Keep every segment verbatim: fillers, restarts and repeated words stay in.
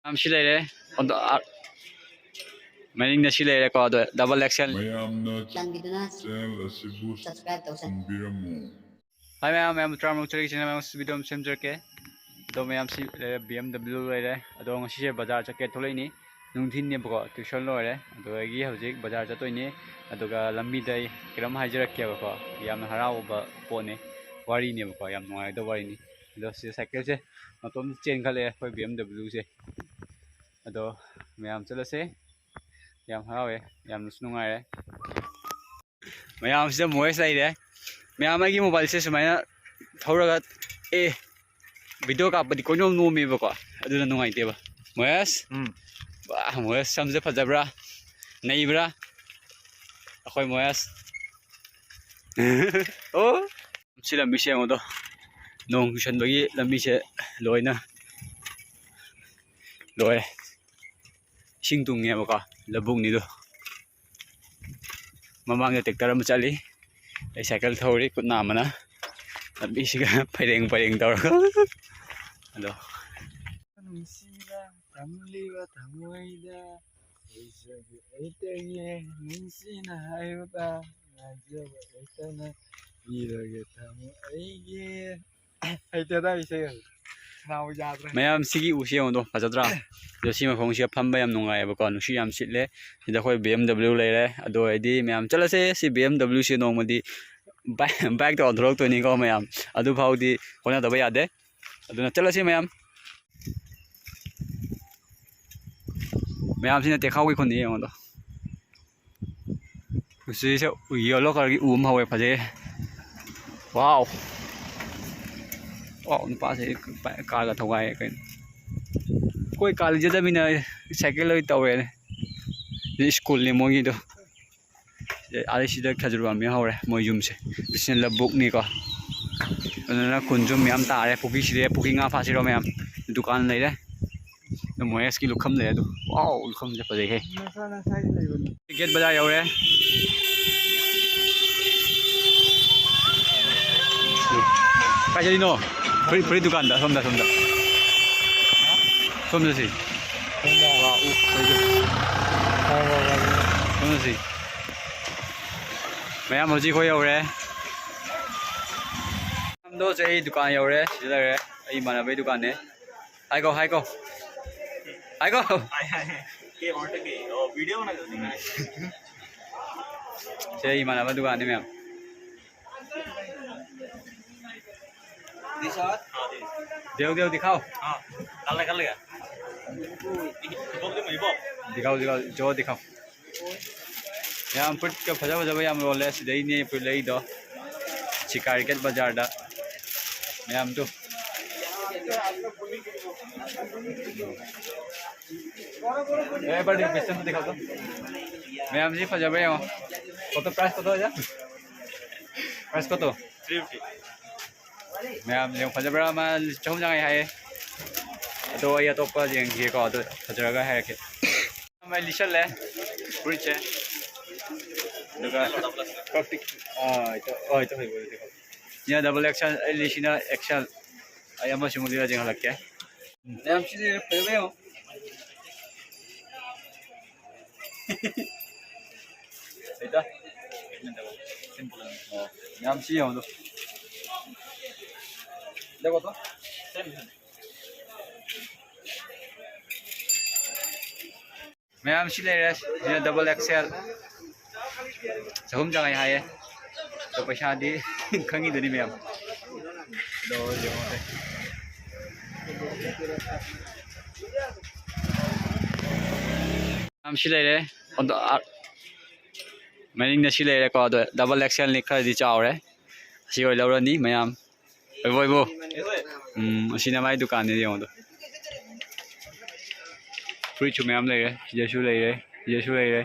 ꯌꯥꯝ ꯁꯤ ꯂꯩꯔꯦ꯫ ꯑꯗꯣ, ꯑ, ꯃꯅꯤꯡꯗ ꯁꯤ ꯂꯩꯔꯦꯀꯣ, ꯑꯗꯣ double X L꯫ ꯃꯌꯥꯝꯅ ꯆꯥꯟꯕꯤꯗꯨꯅ channel ꯑꯁꯤꯕꯨ subscribe ꯇꯧꯁꯟ- ꯇꯧꯕꯤꯔꯝꯃꯨ꯫ ꯍꯥꯏ ꯃꯌꯥꯝ, ꯃꯌꯥꯝ ꯇꯔꯥꯃꯔꯨꯛ ꯆꯠꯂꯒꯦ ꯁꯤꯅ ꯃꯌꯥꯝ video ꯑꯃ ꯁꯦꯝꯖꯔꯛꯀꯦ꯫ ꯑꯗꯣ ꯃꯌꯥꯝ ꯁꯤ ꯂꯩꯔꯦ, B M W ꯂꯩꯔꯦ꯫ ꯑꯗꯣ ꯉꯁꯤꯁꯦ ꯕꯖꯥꯔ ꯆꯠꯀꯦ ꯊꯣꯛꯂꯛꯏꯅꯤ꯫ ꯅꯨꯡꯊꯤꯟꯅꯦꯕꯀꯣ, tuition ꯂꯣꯏꯔꯦ꯫ ꯑꯗꯨꯗꯒꯤ ꯍꯧꯖꯤꯛ ꯕꯖꯥꯔ ꯆꯠꯇꯣꯏꯅꯤ꯫ ꯑꯗꯨꯒ ꯂꯝꯕꯤꯗ ꯑꯩ ꯀꯩꯅꯣꯝ ꯍꯥꯏꯖꯔꯛꯀꯦꯕꯀꯣ, ꯌꯥꯝꯅ ꯍꯔꯥꯎꯕ ꯄꯣꯠꯅꯤ, ꯋꯥꯔꯤꯅꯦꯕꯀꯣ, ꯌꯥꯝ ꯅꯨꯡꯉꯥꯏꯒꯗꯕ ꯋꯥꯔꯤꯅꯤ꯫ ꯑꯗꯣ ꯁꯤꯗ ꯁꯥꯏꯀꯜꯁꯦ ꯃꯇꯣꯝ ꯆꯦꯟꯈꯠꯂꯛꯑꯦ ꯑꯩꯈꯣꯏ B M W ꯁꯦ꯫ ꯑꯗꯣ ꯃꯌꯥꯝ ꯆꯠꯂꯁꯦ꯫ ꯌꯥꯝ ꯍꯔꯥꯎꯋꯦ, ꯌꯥꯝꯅꯁꯨ ꯅꯨꯡꯉꯥꯏꯔꯦ꯫ ꯃꯌꯥꯝꯁꯤꯗ ꯃꯣꯍꯦꯁ ꯂꯩꯔꯦ꯫ ꯃꯌꯥꯝ ꯑꯩꯒꯤ mobile ꯁꯦ ꯁꯨꯃꯥꯏꯅ ꯊꯧꯔꯒ, ꯑꯦ, video ꯀꯥꯞꯄꯗꯤ ꯀꯣꯏꯅꯣꯝ ꯅꯣꯝꯃꯦꯕꯀꯣ, ꯑꯗꯨꯅ ꯅꯨꯡꯉꯥꯏꯇꯦꯕ꯫ ꯃꯣꯍꯦꯁ? ꯎꯝ꯫ ꯋꯥ, ꯃꯣꯍꯦꯁ ꯁꯝꯁꯦ ꯐꯖꯕ꯭ꯔꯥ? ꯅꯩꯕ꯭ꯔꯥ? ꯑꯩꯈꯣꯏ ꯃꯣꯍꯦꯁ꯫ ꯑꯣ꯫ ꯁꯤ ꯂꯝꯕꯤꯁꯦ ꯌꯦꯡꯉꯣꯗꯣ꯫ ꯅꯣꯡ ꯆꯨꯁꯟꯕꯒꯤ ꯂꯝꯕꯤꯁꯦ ꯂꯣꯏꯅ ꯂꯣꯏꯔꯦ꯫ ꯏꯁꯤꯡ ꯇꯨꯡꯉꯦꯕꯀꯣ, ꯂꯧꯕꯨꯛꯅꯤꯗꯣ꯫ ꯃꯃꯥꯡꯗ tractor ꯑꯃ ꯆꯠꯂꯤ, ꯑꯩ ꯁꯥꯏꯀꯜ ꯊꯧꯔꯤ, ꯈꯨꯠ ꯅꯥꯝꯃꯅ ꯂꯝꯕꯤꯁꯤꯒ ꯄꯔꯦꯡ ꯄꯔꯦꯡ ꯇꯧꯔꯒ꯫ ꯑꯗꯣ ꯅꯨꯡꯁꯤꯅ ꯊꯝꯂꯤꯕ ꯊꯃꯣꯏꯗ ꯂꯩꯖꯕ ꯑꯩꯇꯪꯅꯦ, ꯅꯨꯡꯁꯤꯅ ꯍꯥꯏꯕꯗ ꯉꯥꯏꯖꯕ ꯑꯩꯇꯅ ꯄꯤꯔꯒꯦ ꯊꯃꯣꯏ ꯑꯩꯒꯤ꯫ ꯍꯩꯇꯦꯗ ꯏꯁꯩ꯫ ꯅꯥꯎ ꯌꯥꯗ꯭ꯔꯦ꯫ ꯃꯌꯥꯝ ꯁꯤꯒꯤ ꯎꯁꯤ ꯌꯦꯡꯉꯣꯗꯣ, ꯐꯖꯗ꯭ꯔꯥ? ꯑꯗꯣ ꯁꯤ ꯃꯐꯝꯁꯤꯗ ꯐꯝꯕ ꯌꯥꯝ ꯅꯨꯡꯉꯥꯏꯌꯦꯕꯀꯣ, ꯅꯨꯡꯁꯤꯠ ꯌꯥꯝ ꯁꯤꯠꯂꯦ꯫ ꯁꯤꯗ ꯑꯩꯈꯣꯏ B M W ꯂꯩꯔꯦ꯫ ꯑꯗꯣ ꯑꯩꯗꯤ ꯃꯌꯥꯝ ꯆꯠꯂꯁꯦ꯫ ꯁꯤ B M W ꯁꯤ ꯅꯣꯡꯃꯗꯤ bike, bike ꯇ ꯑꯣꯟꯊꯣꯔꯛꯇꯣꯏꯅꯤꯀꯣ ꯃꯌꯥꯝ꯫ ꯑꯗꯨ ꯐꯥꯎꯗꯤ ꯍꯣꯠꯅꯗꯕ ꯌꯥꯗꯦ꯫ ꯑꯗꯨꯅ ꯆꯠꯂꯁꯤ ꯃꯌꯥꯝ꯫ ꯃꯌꯥꯝꯁꯤꯅ ꯇꯦꯈꯥꯎꯒꯤ ꯈꯨꯟꯅꯤ ꯌꯦꯡꯉꯣꯗꯣ꯫ ꯁꯤꯁꯦ yellow colour ꯒꯤ ꯎ ꯑꯃ ꯍꯧꯋꯦ, ꯐꯖꯩ꯫ Wow! Wow, ꯅꯨꯄꯥꯁꯦ car ꯒ ꯊꯧꯒꯥꯏꯌꯦ ꯀꯩꯅꯣ꯫ ꯑꯩꯈꯣꯏ car ꯂꯩꯖꯗꯕꯅꯤꯅ ꯁꯥꯏꯀꯜ ꯑꯣꯏ ꯇꯧꯔꯦꯅꯦ꯫ ꯁꯤ school ꯅꯦ ꯃꯣꯏꯒꯤꯗꯣ꯫ ꯑꯗꯩ ꯁꯤꯗ ꯈꯖꯨꯔ ꯄꯥꯝꯕꯤ ꯍꯧꯔꯦ ꯃꯣꯏ ꯌꯨꯝꯁꯦ꯫ ꯁꯤꯅ ꯂꯧꯕꯨꯛꯅꯤꯀꯣ꯫ ꯑꯗꯨꯅ ꯈꯨꯟꯁꯨ ꯃꯌꯥꯝ ꯇꯥꯔꯦ꯫ ꯄꯨꯈ꯭ꯔꯤ ꯁꯤꯗ ꯄꯨꯈ꯭ꯔꯤ ꯉꯥ ꯐꯥꯁꯤꯔꯣ ꯃꯌꯥꯝ? ꯗꯨꯀꯥꯟ ꯂꯩꯔꯦ꯫ ꯑꯗꯣ ꯃꯣꯍꯦꯁꯀꯤ ꯂꯨꯈꯝ ꯂꯩꯔꯦ ꯑꯗꯨ꯫ Wow, ꯂꯨꯈꯝꯁꯦ ꯐꯖꯩꯍꯦ꯫ ꯅꯁꯥ ꯅꯁꯥꯒꯤ ꯂꯩꯕꯅꯤ꯫ Gate ꯕꯖꯥꯔ ꯌꯧꯔꯦ꯫ ꯀꯥꯏ ꯆꯠꯂꯤꯅꯣ? ꯐꯨꯔꯤꯠ, ꯐꯨꯔꯤꯠ ꯗꯨꯀꯥꯟꯗ, ꯑꯁꯣꯝꯗ, ꯑꯁꯣꯝꯗ꯫ ꯁꯣꯝꯗ ꯁꯤ꯫ ꯁꯣꯝꯗ꯫ ꯋꯥ, ꯎ, ꯂꯩꯇꯦ꯫ ꯍꯣꯏ, ꯍꯣꯏ, ꯍꯣꯏ꯫ ꯁꯣꯝꯗ ꯁꯤ꯫ ꯃꯌꯥꯝ ꯍꯧꯖꯤꯛ ꯑꯩꯈꯣꯏ ꯌꯧꯔꯦ꯫ ꯃꯌꯥꯝꯗꯣ ꯍꯧꯖꯤꯛ ꯑꯩ ꯗꯨꯀꯥꯟ ꯌꯧꯔꯦ꯫ ꯁꯤꯗ ꯂꯩꯔꯦ꯫ ꯑꯩ ꯏꯃꯥꯟꯅꯕꯒꯤ ꯗꯨꯀꯥꯟꯅꯦ꯫ ꯍꯥꯏꯀꯣ, ꯍꯥꯏꯀꯣ꯫ ꯍꯥꯏꯀꯣ꯫ ꯍꯥꯏ, ꯍꯥꯏ, ꯍꯥꯏ꯫ ꯀꯦ ꯑꯣꯟ ꯇꯒꯦ꯫ ꯑꯣ, ꯚꯤꯗꯤꯑꯣ ꯑꯣꯏꯅ ꯇꯧꯅꯤꯡꯉꯥꯏ꯫ ꯁꯦ, ꯏꯃꯥꯟꯅꯕ ꯗꯨꯀꯥꯟꯅꯤ ꯃꯌꯥꯝ꯫ ꯗꯦꯎ, ꯗꯦꯎ, ꯗꯤꯈꯥꯎ꯫ ꯍꯥ, ꯀꯜꯂꯦ, ꯀꯜꯂꯦ꯫ ꯏꯕꯣꯛꯇꯤ ꯃꯩꯕꯣꯛ꯫ ꯗꯤꯈꯥꯎ, ꯗꯤꯈꯥꯎ, ꯖꯣ ꯗꯤꯈꯥꯎ꯫ ꯌꯥꯝ ꯐꯨꯔꯤꯠꯀ ꯐꯖ ꯐꯖꯕ ꯌꯥꯝ ꯌꯣꯜꯂꯦ꯫ ꯁꯤꯗꯩꯅꯦ ꯐꯨꯔꯤꯠ ꯂꯩꯗꯣ꯫ ꯁꯤꯀꯥꯔꯤꯀꯦꯠ ꯕꯖꯥꯔꯗ꯫ ꯃꯌꯥꯝꯗꯨ꯫ ꯑꯦ, ꯕꯥꯔꯗꯦ ꯄꯤꯁ ꯑꯝꯇ ꯗꯤꯈꯥꯎ ꯇꯣ꯫ ꯃꯌꯥꯝꯁꯤ ꯐꯖꯕ꯭ꯔꯥ ꯌꯦꯡꯉꯣ꯫ ꯀꯣꯇꯣ ꯄ꯭ꯔꯥꯏꯁ ꯀꯣꯇꯣ ꯑꯣꯏꯖꯥ? ꯄ꯭ꯔꯥꯏꯁ ꯀꯣꯇꯣ? Three fifty. ꯃꯌꯥꯝ ꯌꯦꯡꯉꯣ, ꯐꯖꯕ꯭ꯔꯥ? ꯑꯃ ꯆꯍꯨꯝ ꯆꯥꯝꯃꯉꯥ ꯍꯥꯏꯌꯦ꯫ ꯑꯗꯣ ꯑꯩ ꯑꯇꯣꯞꯄ ꯌꯦꯡꯈꯤꯒꯦꯀꯣ, ꯑꯗꯨ ꯐꯖꯔꯒ ꯍꯥꯏꯔꯛꯀꯦ꯫ ꯃꯩ ꯂꯤꯠꯁꯜꯂꯦ ꯐꯨꯔꯤꯠꯁꯦ꯫ ꯑꯗꯨꯒ ꯀꯞꯇꯤ-, ꯑꯥ, ꯏꯇꯥꯎ, ꯑꯥ, ꯏꯇꯥꯎ ꯍꯩꯕ ꯑꯣꯏꯔꯗꯤ ꯀꯣ꯫ ꯁꯤꯅ ꯗꯕꯜ ꯑꯦꯛꯁꯦꯜ, ꯑꯩ ꯂꯤꯠꯁꯤꯅ ꯑꯦꯛꯁꯦꯜ꯫ ꯑꯩ ꯑꯃꯁꯨ ꯑꯃꯨꯛ ꯂꯤꯠꯂ ꯌꯦꯡꯍꯜꯂꯛꯀꯦ꯫ ꯃꯌꯥꯝ ꯁꯤꯗꯤ ꯐꯖꯕ ꯌꯦꯡꯉꯣ꯫ ꯂꯩꯇ? ꯑꯣ, ꯃꯌꯥꯝ ꯁꯤ ꯌꯦꯡꯉꯣ ꯑꯗꯣ꯫ ꯂꯦꯞꯄꯣ ꯇꯣ꯫ ꯃꯌꯥꯝ ꯁꯤ ꯂꯩꯔꯦ, ꯁꯤꯅ ꯗꯕꯜ ꯑꯦꯛꯁꯦꯜ꯫ ꯆꯍꯨꯝ ꯆꯥꯝꯃꯉꯥ ꯍꯥꯏꯌꯦ꯫ ꯑꯗꯣ ꯄꯩꯁꯥꯗꯤ ꯈꯪꯉꯤꯗꯨꯅꯤ ꯃꯌꯥꯝ꯫ ꯑꯗꯣ ꯌꯦꯡꯉꯣꯁꯦ꯫ ꯃꯌꯥꯝ ꯁꯤ ꯂꯩꯔꯦ꯫ ꯑꯗꯣ, ꯑ, ꯃꯅꯤꯡꯗ ꯁꯤ ꯂꯩꯔꯦꯀꯣ꯫ ꯑꯗꯣ ꯗꯕꯜ ꯑꯦꯛꯁꯦꯜꯅꯤ, ꯈꯔꯗꯤ ꯆꯥꯎꯔꯦ꯫ ꯑꯁꯤ ꯑꯣꯏ ꯂꯧꯔꯅꯤ ꯃꯌꯥꯝ꯫ ꯏꯕꯣ, ꯏꯕꯣ꯫ ꯎꯝ, ꯑꯁꯤꯅ ꯃꯥꯏ ꯗꯨꯀꯥꯟꯅꯦ, ꯌꯦꯡꯉꯣ ꯑꯗꯣ꯫ ꯐꯨꯔꯤꯠꯁꯨ ꯃꯌꯥꯝ ꯂꯩꯔꯦ꯫ ꯁꯤꯗꯁꯨ ꯂꯩꯔꯦ, ꯁꯤꯗꯁꯨ ꯂꯩꯔꯦ꯫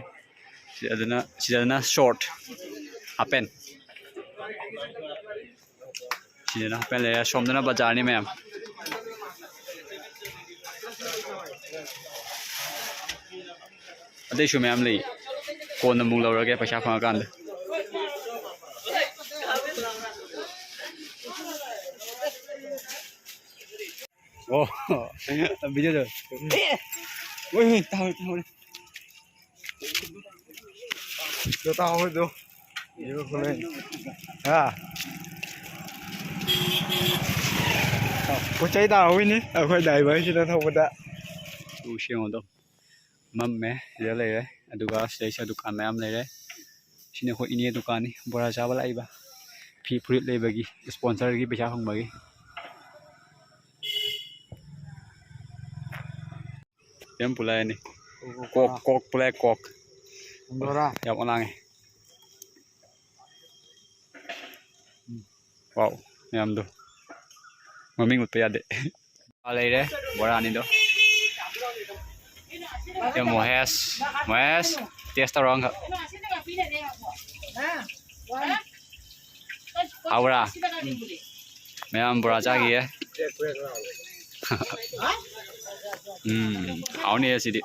ꯁꯤ-, ꯑꯗꯨꯅ, ꯁꯤꯗꯅ ꯁꯣꯔꯠ, ꯍꯥꯞ ꯄꯦꯟ꯫ ꯁꯤꯗꯅ ꯍꯥꯞ ꯄꯦꯟ ꯂꯩꯔꯦ, ꯁꯣꯝꯗꯅ ꯕꯖꯥꯔꯅꯤ ꯃꯌꯥꯝ꯫ ꯑꯇꯩꯁꯨ ꯃꯌꯥꯝ ꯂꯩ꯫ ꯀꯣꯟꯅ ꯑꯃꯨꯛ ꯂꯧꯔꯒꯦ ꯄꯩꯁꯥ ꯐꯪꯉꯀꯥꯟꯗ꯫ ꯑꯣ, ꯚꯤꯗꯤꯑꯣꯗꯣ꯫ ꯑꯦ! ꯍꯣꯏ, ꯍꯣꯏ, ꯇꯥꯍꯧꯔꯦ, ꯇꯥꯍꯧꯔꯦ꯫ ꯑꯗꯣ ꯇꯥꯍꯧꯔꯦ ꯑꯗꯣ꯫ ꯌꯦꯡꯉꯣ, ꯈꯣꯠꯂꯦ꯫ ꯍꯥ? ꯄꯣꯠ ꯆꯩ ꯇꯥꯍꯧꯔꯤꯅꯤ ꯑꯩꯈꯣꯏ ꯗ꯭ꯔꯥꯏꯚꯔꯁꯤꯅ ꯊꯧꯕꯗ꯫ ꯎ ꯁꯦꯡꯉꯣꯗꯣ꯫ ꯃꯝꯃꯦ꯫ ꯁꯤꯗ ꯂꯩꯔꯦ꯫ ꯑꯗꯨꯒ ꯁꯤꯗꯩꯁꯤꯗ ꯗꯨꯀꯥꯟ ꯃꯌꯥꯝ ꯂꯩꯔꯦ꯫ ꯁꯤꯅ ꯑꯩꯈꯣꯏ ꯏꯅꯦ ꯗꯨꯀꯥꯟꯅꯤ꯫ ꯕꯣꯔꯥ ꯆꯥꯕ ꯂꯥꯛꯏꯕ꯫ ꯐꯤ ꯐꯨꯔꯤꯠ ꯂꯩꯕꯒꯤ, ꯏꯁꯄꯣꯟꯁꯔꯒꯤ ꯄꯩꯁꯥ ꯐꯪꯕꯒꯤ꯫ ꯌꯥꯝ ꯄꯨꯂꯥꯏꯅꯤ꯫ ꯀꯣꯛ, ꯀꯣꯛ ꯄꯨꯂꯥꯏ ꯀꯣꯛ꯫ ꯕꯣꯔꯥ꯫ ꯌꯥꯝ ꯂꯥꯡꯉꯦ꯫ ꯋꯥꯎ, ꯃꯌꯥꯝꯗꯣ꯫ ꯃꯃꯤꯡ ꯎꯠꯄ ꯌꯥꯗꯦ꯫ ꯂꯩꯔꯦ, ꯕꯣꯔꯥ ꯑꯅꯤꯗꯣ꯫ ꯁꯦ ꯃꯣꯍꯦꯁ, ꯃꯣꯍꯦꯁ, ꯇꯦꯁ ꯇꯧꯔꯣ ꯑꯃꯈꯛ꯫ ꯍꯥꯎꯕ꯭ꯔꯥ? ꯃꯌꯥꯝ ꯕꯣꯔꯥ ꯆꯥꯈꯤꯌꯦ꯫ ꯎꯝ, ꯍꯥꯎꯅꯤꯌꯦ ꯁꯤꯗꯤ꯫